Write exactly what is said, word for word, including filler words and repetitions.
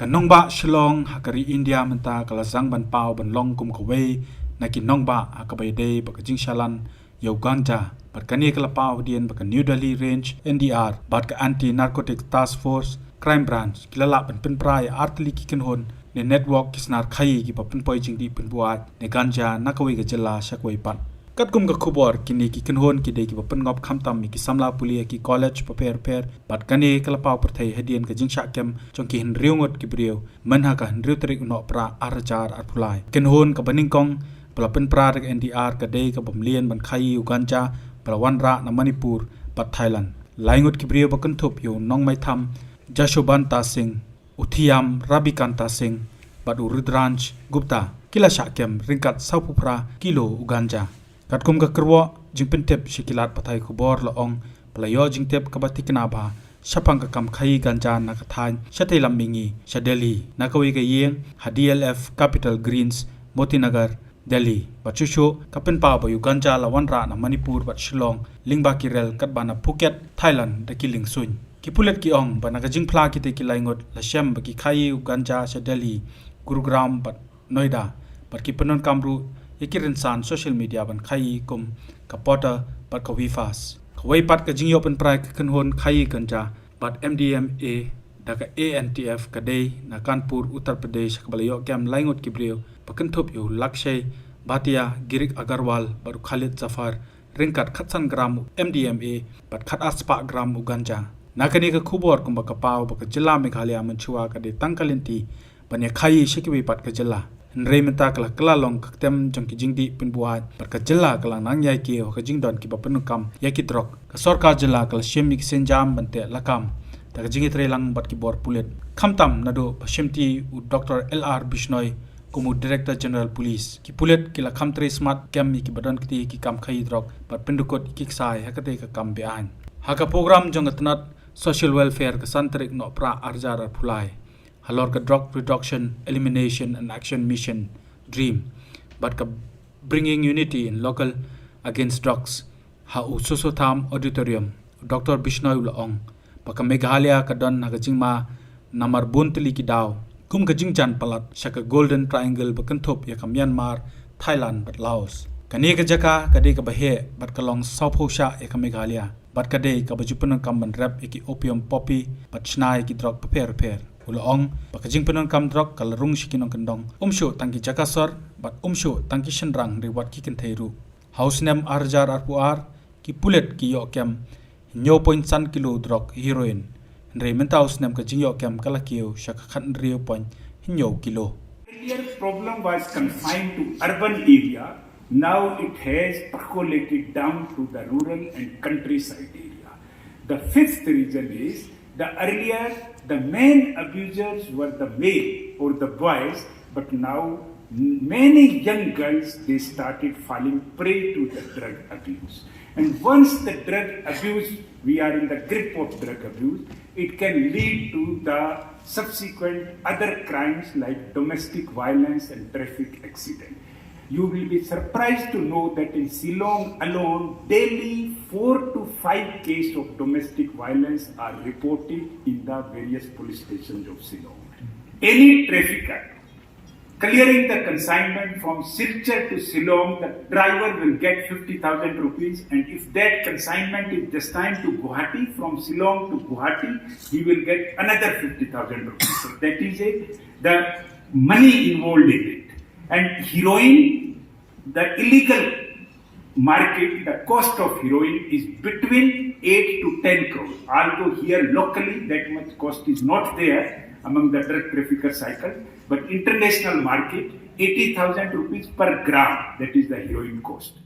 Nongbah Shillong ha ka ri India mynta ka la zang ban paw ban long kum kawei na ki nongbah ha kaba ïadei bad ka jingshalan ïa u ganja. Bad kane ka la paw hadien ba ka New Delhi Range N D R bad ka Anti Narcotic Task Force, Crime Branch, ki la lah ban pynpra ïa artylli ki kynhun ne network ki snar khaïi kiba pynpoi jingdih pynbuaid ne ganja na kawei ka jylla sha kawei pat. Katkum ka khubor, kine ki kynhun ki dei kiba pynngop khamtam ïa ki samla pule ha ki college bapher bapher, bad kane ka la paw pyrthei hadien ka jingshah kem jong ki hynriew ngut ki briew myn ha ka hynriew tarik u Nohprah ar hajar arphew lai. Kynhun kaba nyngkong ba la pynpra da ka N D R ka dei kaba mlien ban khaïi u ganja ba la wanrah na Manipur bad Thailand. Lai ngut ki briew ba kynthup ïa u Nongmaitham Jashobanta Singh, u Thiam Rabikanta Singh bad u Rudransh Gupta ki la shah kem ryngkat sawphew phra kilo u ganja. Katkum ka kyrwoh jingpyntip sha ki lad pathai khubor la ong ba la ïoh jingtip kaba thikna bha shaphang ka kam khaïi ganja na ka thaiñ shatei lam mihngi sha Delhi na kawei ka ïing ha D L F Capital Greens, Motinagar, Delhi. Bad shuh shuh ka pynpaw ba u ganja la wanrah na Manipur bad Shillong lyngba ki rel katba na Phuket, Thailand da ki liengsuiñ. Ki pulit ki ong ba na ka jingphla kitei ki lai ngut la shem ba ki khaïi u ganja sha Delhi, Gurugram bad Noida, bad ki pyndonkam ruh ïa ki rynsan social media ban khaïi kum ka Porter bad ka Wefas. Kawei pat ka jingïoh pynpra ïa ka kynhun khaïi ganja bad M D M A da ka A N T F ka dei na Kanpur, Uttar Pradesh, kaba la ïoh kem lai ngut ki briew ba kynthup ïa u Lakshay Bhatia, Girik Agarwal bad u Khalid Zafar, ryngkat khatsan gram M D M A bad khatar spah gram u ganja. Na kane ka khubor kumba ka paw ba ka jylla Meghalaya mynshuwa ka dei tang ka lynti ban ïa khaïi sha kiwei pat ka jylla. Hynrei mynta ka la kylla long ka ktem jong ki jingdih pynbuaid bad ka jylla ka la nang ïai kiew ha ka jingdon kiba pyndonkam ïa ki drok. Ka sorkar jylla ka la shim ïa ki sienjam ban teh lakam da ka jingïatreilang bad ki bor pulit. Khamtam naduh ba shimti u Doctor L R Bishnoi kum u Director General Police, ki pulit ki la kham trei smat kem ïa kiba don kti ki kam khaïi drok bad pyndykut ïa ki ksai ha katei ka kam be-aiñ. Ha ka program jong ka tnat Social Welfare ka san tarik Nohprah ar hajar arphew lai, halor ka Drug Reduction, Elimination and Action Mission, DREAM, bad ka Bringing Unity in Local Against Drugs ha u Sosotham Auditorium, u Doctor Bishnoi u la ong ba ka Meghalaya ka don ha ka jingma namar bun tylli ki daw, kum ka jingjan palat sha ka Golden Triangle ba kynthup ïa ka Myanmar, Thailand bad Laos. Kane ka jaka ka dei kaba heh bad ka long sawphew shah ïa ka Meghalaya, bad ka dei kaba ju pyndonkam ban rep ïa ki opium poppy bad shna ïa ki drok bapher bapher. U la ong ba ka jingpyndonkam drok ka la rung sha ki nongkyndong, ym shuh tang ki jaka sor bad ym shuh tang ki shynrang, hynrei wat ki kynthei ruh. Ha u snem ar hajar arphew ar, ki pulit ki ïoh kem hynñiew point san kilo drok heroin. Hynrei mynta u snem ka jingïoh kem ka la kiew sha ka khathynriew point hynñiew kilo. Earlier problem was confined to urban area, now it has percolated down to the rural and countryside area. The fifth reason is the earlier the main abusers were the male or the boys, but now many young girls, they started falling prey to the drug abuse. And once the drug abuse, we are in the grip of drug abuse, it can lead to the subsequent other crimes like domestic violence and traffic accident. You will be surprised to know that in Shillong alone, daily four to five cases of domestic violence are reported in the various police stations of Shillong. Any trafficker clearing the consignment from Silchar to Shillong, the driver will get fifty thousand rupees, and if that consignment is destined to Guwahati, from Shillong to Guwahati, he will get another fifty thousand rupees. So that is a, the money involved in it. And heroin, the illegal market, the cost of heroin is between eight to ten crore. Although here locally that much cost is not there among the drug trafficker cycle, but international market, eighty thousand rupees per gram, that is the heroin cost.